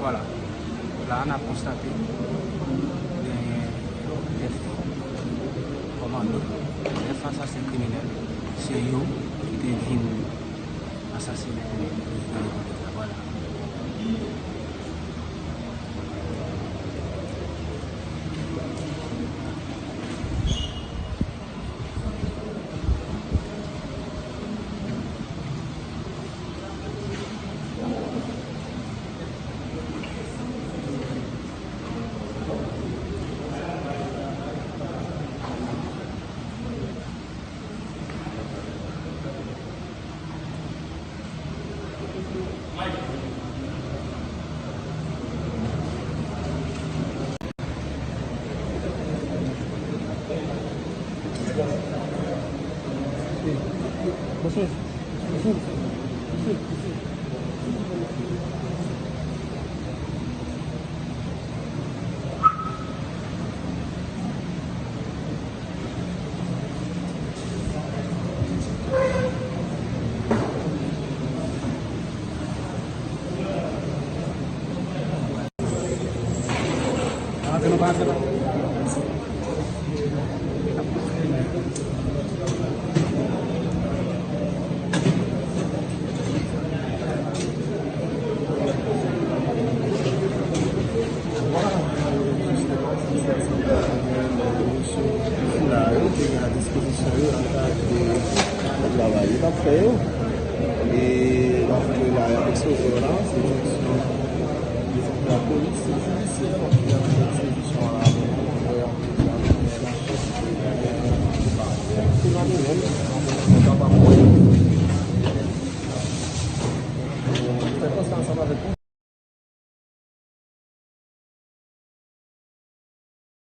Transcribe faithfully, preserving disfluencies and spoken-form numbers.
Vwala. La a n ap konstate genyen nèf kòmando, nèf asasen kriminèl, se yo ki te vin asasinen prezidan Jovenel la. Vwala. Sila yo te gen a dispozisyon yo nan kad de travay yo t ap fè yo. E lòske la y ap ekspoze yo la, se fonksyon, se fonksyon lapolis, se jidisye, fòk yo fè dispozisyon an la. Se pa nou menm, nou kapab fè konsa ansanm avèk ou.